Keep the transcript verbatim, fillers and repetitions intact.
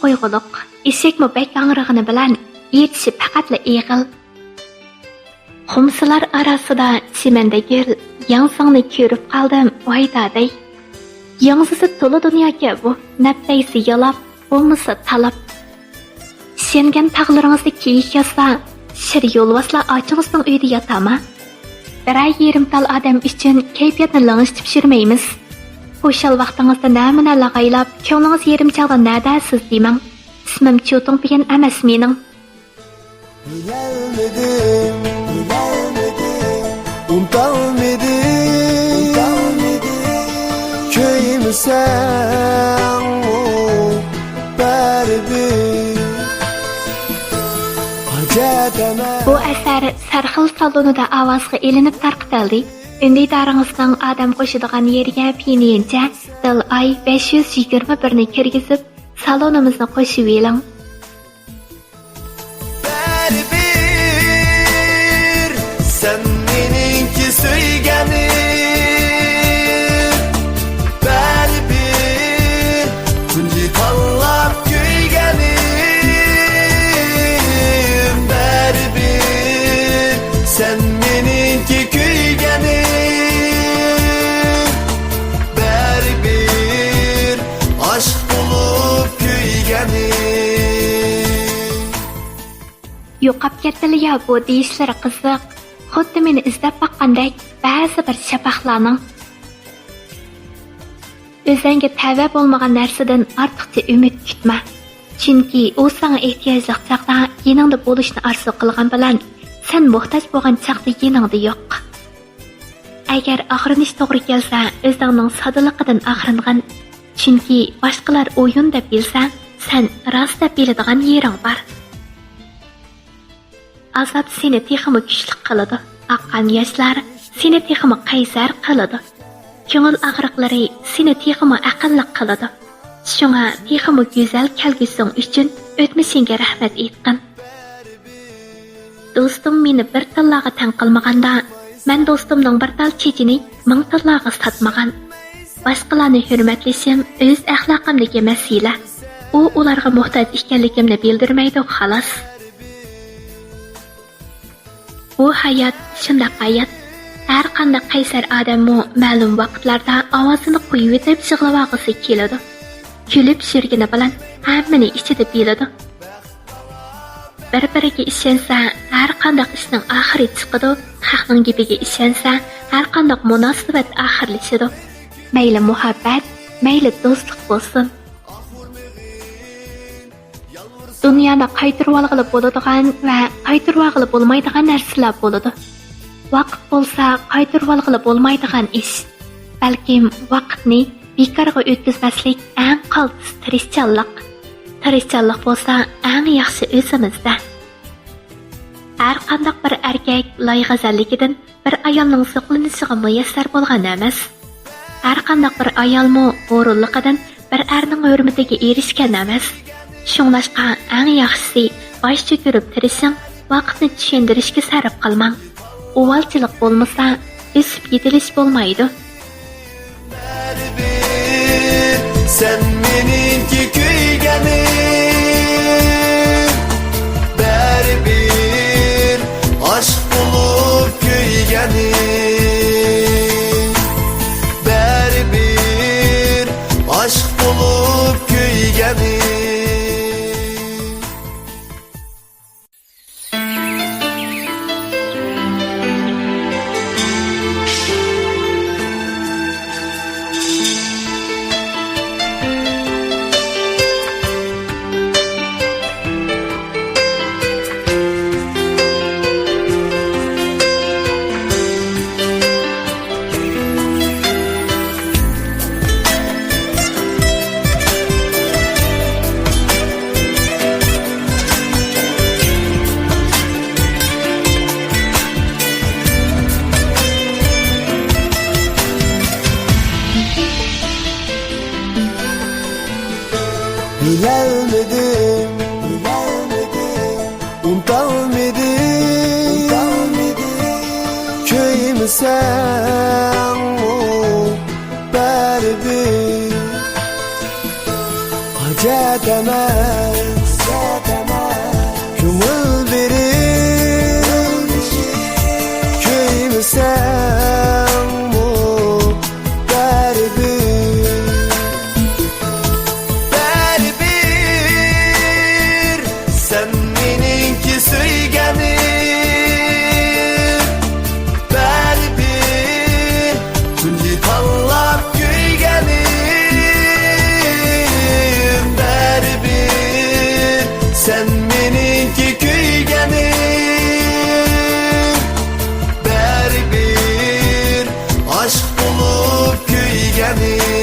قويغۇلۇق. ئېشەكمۇ بەك ھاڭرىغىنى بىلەن ئېرىشىپ پەقەتلا ئېغىل. خۇمسىلار ئارىسىدا چىمەندە گۈل، ياڭزىڭنى كۆرۈپ قالدىم، ۋاي دادەي. ياڭزىسى تولا دۇنياكەن بۇ، نەپ دەيسە يالاپ، بولمىسا تالاپ. ئىشەنگەن تاغلىرىڭىزدا كېيىك ياتسا، شىر يولۋاسلار ئاچىڭىزنىڭ ئۆيىدە ياتامۇ؟ بىرەر يېرىم تال ئادەم ئۈچۈن كەيپىياتنى لىڭشىتىپ يۈرمەيمىز. خۇشال ۋاقتىڭىزدا نەمۇنە لاغايلاپ، كۆڭلىڭىز يېرىم چاغدا نەدەسىز دېمەڭ. ئىسمىم چۇتۇڭپىيىن ئەمەس مېنىڭ. بىلەلمىدىم، بىلەلمىدىم، ئۇنتالمىدىم، ئۇنتالمىدىم. كۆيمىسەڭمۇ بەرىبىر ھاجەت ئەمەس. بۇ ئەسەر سەرخىل سالونىدا ئاۋازغا ئېلىنىپ تارقىتىلدى. ئۈندىدارىڭىزنىڭ ئادەم قوشىدىغان يېرىگە پېيىنچە دىل ئاي بەش يۈز يىگىرمە بىرنى كىرگۈزۈپ، سالونىمىزنى قوشۇۋېلىڭ. بەرىبىر سەن مېنىڭكى سۆيگەنىم، بەرىبىر تۇنجى تاللاپ كۆيگەنىم، بەرىبىر سەن مېنىڭكى كۆيگەنىم، بەرىبىر ئاشىق بولۇپ كۆيگەنىم. يوقاپ كەتتىلە يا بۇ دېيىشلىرى قىزىق. خۇددى مېنى ئىزدەپ باققاندەك بەزى بىر شەپەقلەرنىڭ. ئۆزۈڭگە تەۋە بولمىغان نەرسىدىن ئارتۇقچە ئۈمىد كۈتمە. چۈنكى ئۇ ساڭا ئېھتىياجلىق چاغدا يېنىڭدا بولۇشنى ئارزۇ قىلغان بىلەن، سەن موھتاج بولغان چاغدا يېنىڭدا يوق. ئەگەر ئاغرىنىش توغرا كەلسە، ئۆزۈڭنىڭ سادىلىقىدىن ئاغرىنغىن. چۈنكى باشقىلار ئويۇن دەپ بىلسە، سەن راست دەپ بىلىدىغان يېرىڭ بار. ئازاب سېنى تېخىمۇ كۈچلۈك قىلىدۇ. ئاققان ياشلار سېنى تېخىمۇ قەيسەر قىلىدۇ. كۆڭۈل ئاغرىقلىرى سېنى تېخىمۇ ئەقىللىق قىلىدۇ. شۇڭا تېخىمۇ گۈزەل كەلگۈسىڭ ئۈچۈن ئۆتمۈشۈڭگە رەھمەت ئېيتقىن. دوستۇم مېنى بىر تىللاغا تەڭ قىلمىغاندا، مەن دوستۇمنىڭ بىر تال چېچىنى مىڭ تىللاغا ساتمىغان. باشقىلارنى ھۆرمەتلىشىم ئۆز ئەخلاقىمدىكى مەسىلە. ئۇ ئۇلارغا موھتاج ئىكەنلىكىمنى بىلدۈرمەيدۇ، خالاس. بۇ ھايات شۇنداق ھايات. ھەر قانداق قەيسەر ئادەممۇ مەلۇم ۋاقىتلاردا ئاۋازىنى قويۇۋېتىپ يىغلىۋالغۇسى كېلىدۇ. كۈلۈپ يۈرگىنى بىلەن ھەممىنى ئىچىدە بىلىدۇ. بىر-بىرىگە ئىشەنسە، ھەر قانداق ئىشنىڭ ئاخىرى چىقىدۇ، خەقنىڭ گېپىگە ئىشەنسە، ھەر قانداق مۇناسىۋەت ئاخىرلىشىدۇ. مەيلى مۇھەببەت، مەيلى دوستلۇق بولسۇن. دۇنيادا قايتۇرۇۋالغىلى بولىدىغان ۋە قايتۇرۇۋالغىلى بولمايدىغان نەرسىلەر بولىدۇ. ۋاقىت بولسا قايتۇرۇۋالغىلى بولمايدىغان ئىش. بەلكىم ۋاقىتنى بىكارغا ئۆتكۈزمەسلىك ئەڭ قالتىس تىرىشچانلىق. تىرىشچانلىق بولسا ئەڭ ياخشى ئۆزىمىزدە. ھەر قانداق بىر ئەركەك لايغەزەللىكىدىن بىر ئايالنىڭ سوقلىنىشىغا مۇيەسسەر بولغان ئەمەس. ھەر قانداق بىر ئايالمۇ ھۇرۇنلۇقىدىن بىر ئەرنىڭ ھۆرمىتىگە ئېرىشكەن ئەمەس. شۇڭلاشقا ئەڭ ياخشىسى باش چۆكۈرۈپ تىرىشىڭ، ۋاقىتنى چۈشەندۈرۈشكە سەرپ قىلماڭ. ئۇۋالچىلىق بولمىسا، ئۆسۈپ يېتىلىش بولمايدۇ. بەرىبىر سەن مېنىڭكى كۆيگەنىم، بەرىبىر ئاشىق بولۇپ كۆيگەنىم، بەرىبىر ئاشىق بولۇپ كۆيگەنىم. بىلەلمىدىم، بىلەلمىدىم، ئۇنتالمىدىم، ئۇنتالمىدىم. كۆيمىسەڭمۇ بەرىبىر ھاجەت ئەمەس، كۆڭۈل بېرىپ كۆيمىسەڭمۇ بەرىبىر، بەرىبىر سەن مېنىڭكى سۆيگەنىم، بەرىبىر تۇنجى تاللاپ كۆيگەنىم، بەرىبىر سەن مېنىڭكى كۆيگەنىم، بەرىبىر ئاشىق بولۇپ كۆيگەنىم.